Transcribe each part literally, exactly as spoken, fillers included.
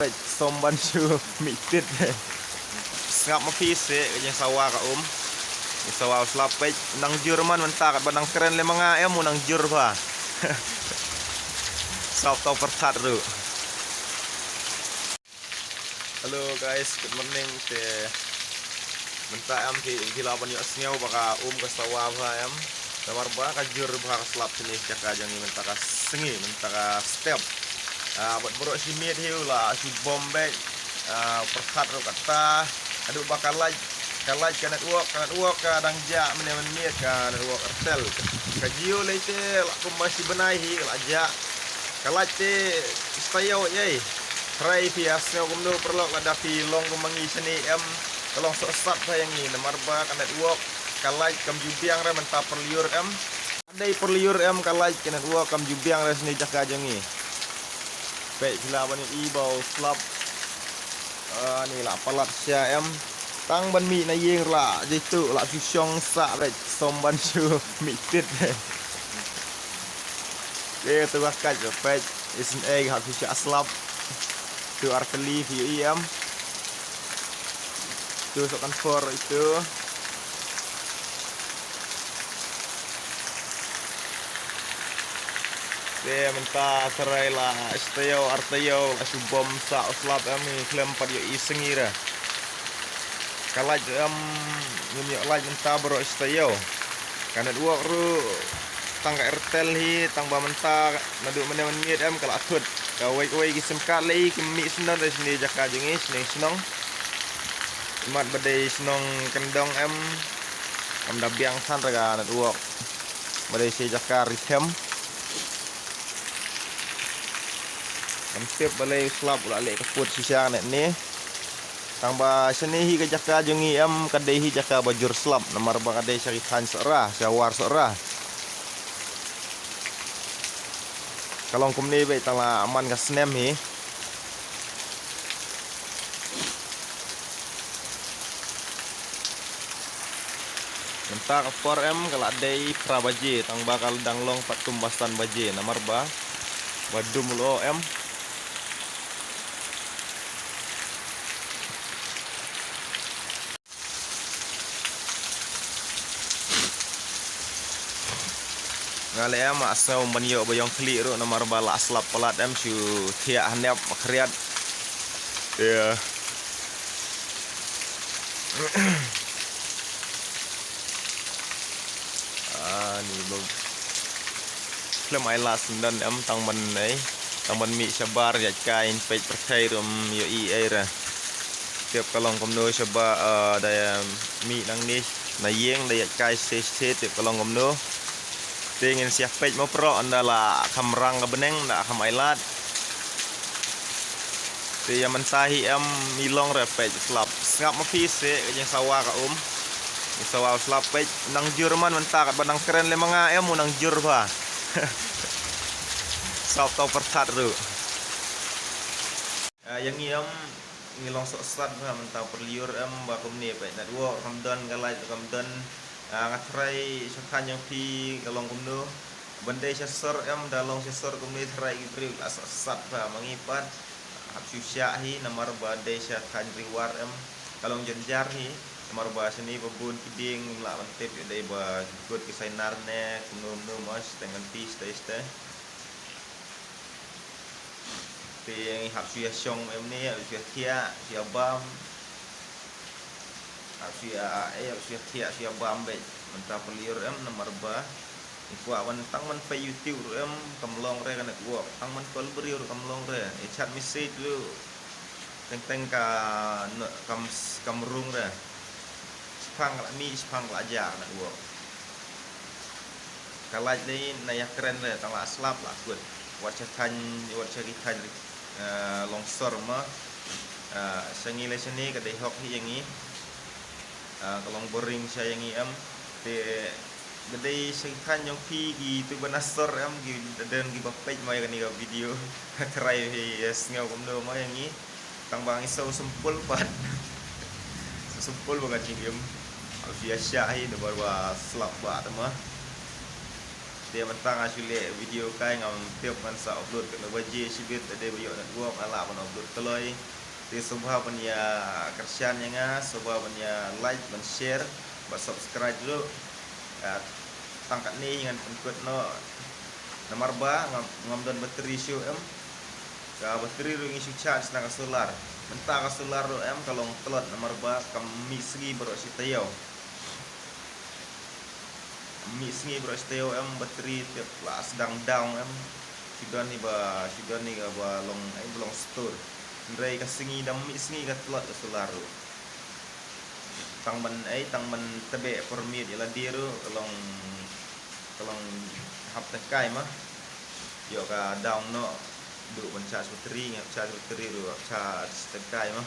Peit, som ban shu mih tit. Sngap ma phi se, ka jingsawa ka um. Jingsawa u slap peit, nang jur man mynta katba nang kren lem ma nga em u nang jur bha. Sap to pyrthat ruh. Hello guys, good morning. Te mynta em phi, phi lah ban ïohsngew ba ka um ka sawa bha em. Namar ba ka jur bha ka slap shane jaka jong ngi mynta ka sngi, mynta ka step. Ah, bad baroh shi miet hi u la shu bom beit. Ah, pyrkhat ruh kata. Haduh ba ka lait, ka lait ka network, ka network ka dang jah mynne mynmiet ka network Airtel. Ka Jio lei te la kumba shi bnai hi ka la jah. Ka lait te sta ïoh ei. Trai phi ïa sngew kumno paralok lada phi long kum ma ngi shane em. Ka long sohsat bha ïa ngi namar ba ka network ka lait kam ju biang re mynta pyrliur em. Dei pyrliur em ka lait ka network kam ju biang re shane jaka jong ngi. Peit phi lah ban ïohi ba u slap. Ah, ni la palat sha em. Tang ban mih na ïing la jitu la shu shong sah beit som ban shu mih tit. Te tu ka kait beit. Isn't egg hap shu shah slap. Tu artylli phi ïohi em. Tu soh kan for itu. Te mynta trai la shi taïew ar taïew la shu bom sah u slap em ngi khlem pat ïohi sngi re. Ka lait em ngim ïoh lait mynta baroh shi taïew. Ka network ruh tang ka Airtel hi tang ba mynta naduh mynne mynmiet em ka la thut. Kawei kawei ki sim card lei kim mih sngewdon re shane jaka jong ngi shane shnong. Mat ba dei shnong Kyndong em. Kam da biang than re ka network. Ba dei shi jaka ri them. Kam tip balei u slap u la leh ka put shisha ne ne. Tang ba shane hi ka jaka jong ngi em ka dei hi jaka ba jur slap namar ba ka dei sha ki thaiñ Sohra, sha War Sohra. Ka long kumne beit tang la man ka snem hi. Mynta ka por em ka la dei phra baje tang ba ka dang long pat kum ba san baje namar ba ba dum lo em. Nga leh em, ah, sngew ban ïoh ba ïong khlieh ruh namar ba la slap palat em shu thiah hanep khriat. Ïa. Ah, ni ba khlem ai lad sngewdon em tang ban ei, tang ban mih shabar ïaid kai peit pyrthei ruh ym ïohi ei re. Tip ka long kumno shabar, ah, da mih nangne na ïing da ïaid kai shisha shisha tip ka long kumno. Te ngin sa ïa peit mo pro ynda la kham rang ka bneng da kham ai lad. Te ïa mynta hi em i long re peit slap. Sngap ma phi se ka jingsawa ka um. Jingsawa u slap peit nang jur man mynta katba nang kren lem ma nga em u nang jur bha. Sap to pyrthat ruh. Ah, ïa ngi em ngi long sohsat bha mynta pyrliur em ba kumne peit network kam don ka lait kam don. Ah, nga trai sha thaiñ jong phi ka long kumno. Ban dei sha sor em da long sha sor kumne trai ki briew la sohsat bha ma ngi pat. Hap shu shah hi namar ba dei sha thaiñ Ri War em ka long jynjar hi. Namar ba shane ba bun ki dieng ngim lah ban tip ïa dei ba ki kut ki sainar ne kumno kumno mo shateng kan ti shatei shatei. Te ngi hap shu ïa shong em ne, hap shu ïa thiah, shu ïa bam. Hap shu ïa, eh, hap shu ïa thiah, shu ïa bam beit. Mynta pyrliur em namar ba ngi kwah ban tang ban peit YouTube ruh em kam long re ka network. Tang ban call briew ruh kam long re. Ngi chat message ruh teng teng ka, kam, kam rung re. Shipang ka la mih, shipang ka la jah network. Ka lait lei na ïa kren re tang la slap la kut. Wat sha thaiñ, wat sha ki thaiñ, eh, Longsor ma. Eh, sha ngi lei shane ka dei hok hi ïa ngi. Eh, ka long boring sha ïa ngi em. Te ka dei sha ki thaiñ jong phi kitu ba na sor em ki don kiba peit ma ïa kane ka video. Trai hi, eh, sngew kumno ma ïa ngi. Tang ba ngi sngewsih sempul pat. Sngewsih sempul ba ka jingim. Hap shu ïa shah hi namar ba slap ba te ma. Te mynta nga shu leh video kai, ngam tip ngan sa upload katno baje shibit, te dei ba ïoh network nga lah ban upload kloi. Te sngewbha ban ïa kyrshan ïa nga, sngewbha ban ïa like, ban share, ban subscribe ruh. Ah, tang katne hi ngan pynkut noh. Namar ba ngam, ngam don battery shuh em. Ka battery ruh ngi shu charge na ka solar. Mynta ka solar ruh em ka long tlot namar ba kam mih sngi baroh shi taïew. Mih sngi baroh shi taïew em, battery tip la sdang down em. Shu don hi ba, shu don hi ba long, ai ba long store. Hynrei ka sngi da mih sngi ka tlot ka solar ruh. Tang ban, ai tang ban tebeh permit ïa lade ruh ka long, ka long hap tang kai ma. Ïoh ka down noh. Duh ban charge battery, ngi hap charge battery ruh hap charge tang kai ma.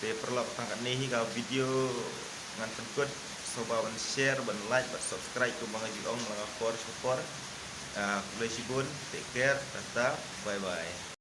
Te paralok, tang katne hi ka video ngan pynkut, sngewbha ban share, ban like, ban subscribe kumba nga ju ong lang ka por sha ka por. Ah, khublei shibun, take care, tata, bye bye.